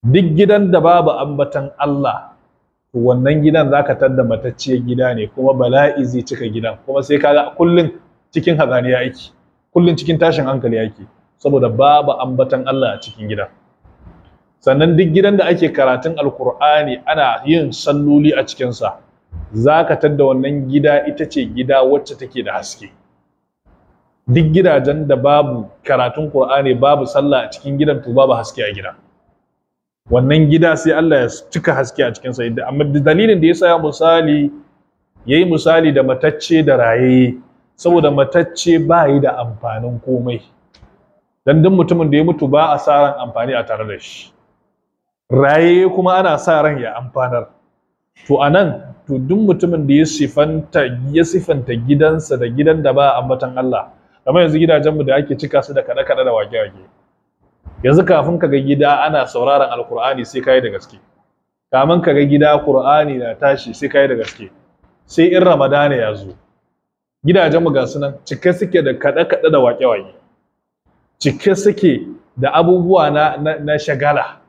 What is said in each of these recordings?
Duk gidan da babu ambatan Allah, to wannan gidan zaka tadda matacciyar gida ne, kuma bala'i zai cika gidan, kuma sai kaga kullun cikin hatsaniya yake, kullun cikin tashin hankali yake, saboda babu ambatan Allah a cikin gidan. Sannan duk gidan da ake karatun Alkur'ani, ana yin salloli a cikinsa, zaka tadda wannan gida ita ce gida wacce take da haske. Duk gidajen da babu karatun Qur'ani, babu sallah a cikin gidan, to babu haske a gida. Wannan gida sai Allah ya cika haske a cikin sa. Amma dalilin da yasa ya misali, yayi misali da matacce da raye, saboda matacce ba yi da amfanin komai. Dan duk mutumin da ya mutu ba a sa ran amfani a tare da shi. Raye kuma ana sa ran ya amfanar. To anan, to duk mutumin da ya sifanta gidansa da gidan da ba ambatan Allah, kamar yanzu gidajenmu da ake cika su da kaɗe-kaɗe da wake-wake. Yanzu kafin ka ga gida ana sauraron Alkur'ani, sai kayi da gaske. Kamin ka ga gida Qur'ani na tashi, sai kayi da gaske, sai in Ramadana ya zo. Gidajenmu ga su nan cike suke da kaɗe-kaɗe da wake-wake, cike suke da abubuwa na shagala.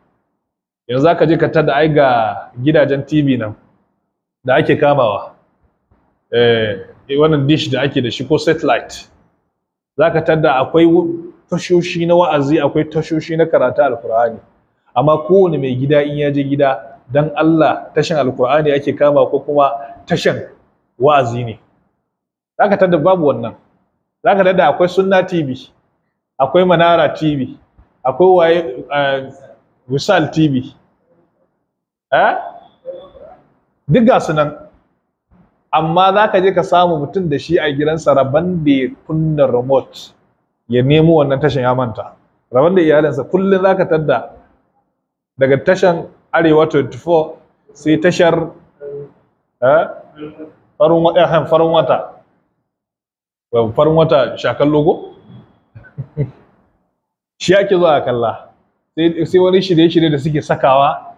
Yanzu aka je ka tada ai ga gidajen TV nan da ake kamawa, wannan dish da ake da shi ko satellite, za ka tadda akwai tashoshi na wa'azi, akwai tashoshi na karatu Alkur'ani. Amma kowane mai gida in ya je gida, dan Allah, tashan Alkur'ani ake kama ko kuma tashan wa'azi ne? Za ka tadda babu wannan. Za ka tadda akwai Sunna TV, akwai Manara TV, akwai waye, Wisal TV, eh, duk ga su nan. Amma za ka je ka samu mutum da shi a gidansa, rabon da ya kunna remote ya nemo wannan tashan ya manta. Rabon da iyalinsa, kullum za ka tadda daga tashan Arewa 24 sai tashar farin wata, farin wata shakan logo, shi ake zuwa a kalla. Sai wani shirye-shirye da suke sakawa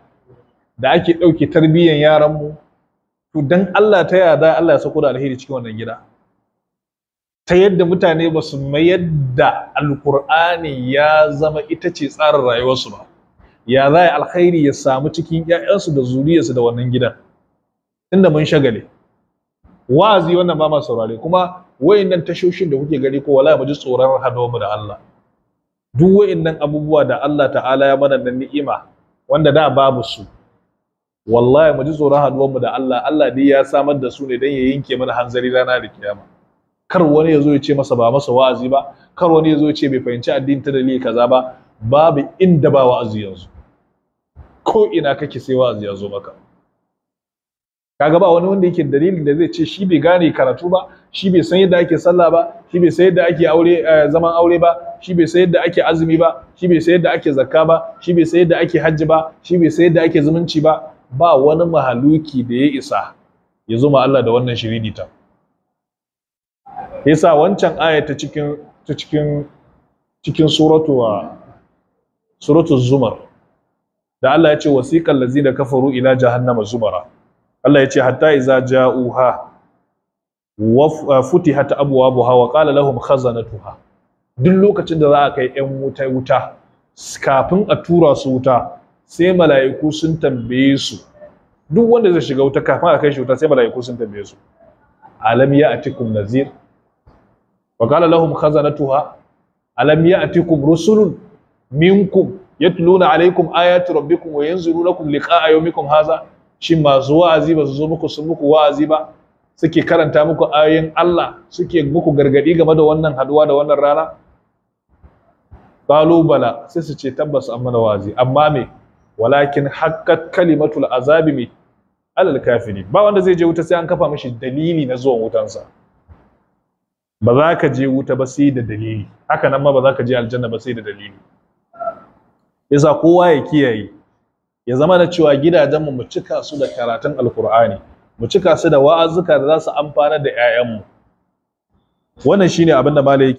da ake ɗauke tarbiyyar yaranmu. To dan Allah, ta yada Allah ya sako da alheri cikin wannan gida, ta yadda mutane ba su mayar da Alkur'ani ya zama ita ce tsarin rayuwarsu ba, ya za a alkhairi ya samu cikin 'ya'yansu da zuriyarsu da wannan gidan, inda mun shagale wa'azi wannan ba ma saurare? Kuma wayannan tashoshin da kuke gani ko, wallahi mu ji tsoron mu da Allah. Duk wayannan abubuwa da Allah ta'ala ya mana nan ni'ima wanda da babu su, wallahi mu ji tsoron haduwar mu da Allah. Allah dai ya samar da su ne dan ya yanke mana hanzari rana da kiyama. Kar wani ya zo ya ce masa ba masa wa'azi ba, kar wani ya zo ya ce bai fahimci addini ta dalili kaza ba. Babu inda ba wa'azi yanzu. Ko ina kake, sai wa'azi ya zo maka. Kaga ba wani wanda yake dalilin da zai ce shi bai gane karatu ba, shi bai san yadda ake sallah ba, shi bai san yadda ake aure, zaman aure ba, shi bai san yadda ake azumi ba, shi bai san yadda ake zakka ba, shi bai san yadda ake hajji ba, shi bai san yadda ake zumunci ba. Ba wani mahaluki da ya isa ya zo ma Allah da wannan shiririta. Yasa wancan aya ta cikin suratu Zumar da Allah ya ce وسيق الذين كفروا إلى جهنم زمرا, Allah ya ce حتى إذا جاءوها وفتحت أبوابها وقال لهم خزنتها. Duk lokacin da za a kai 'yan wuta wuta, kafin a tura su wuta, sai mala'iku sun tambaye su. Duk wanda zai shiga wuta, kafin a kai shi wuta, sai mala'iku sun tambaye su: ألم يأتكم نذير؟ وقال لهم خزنتها ألم يأتكم رسل منكم يتلون عليكم آيات ربكم وينذرونكم لقاء يومكم هذا؟ Shin masu wa'azi ba su zo muku sun muku wa'azi ba, suke karanta muku ayoyin Allah, suke muku gargadi game da wannan haduwa da wannan rana? قالوا بلى, sai su ce tabbas an mana wa'azi, amma me? ولكن حقت كلمة العذاب me على الكافرين. Ba wanda zai je wuta sai an kafa mishi dalili na zuwan wutansa. Ba za ka je wuta ba sai da dalili, haka nan ma ba za ka je aljanna ba sai da dalili. Yasa kowa ya kiyaye, ya zama da cewa gidajenmu mu cika su da karatun Alkur'ani, mu cika su da wa'azuka da za su amfana da 'ya'yanmu. Wannan shine abin da malai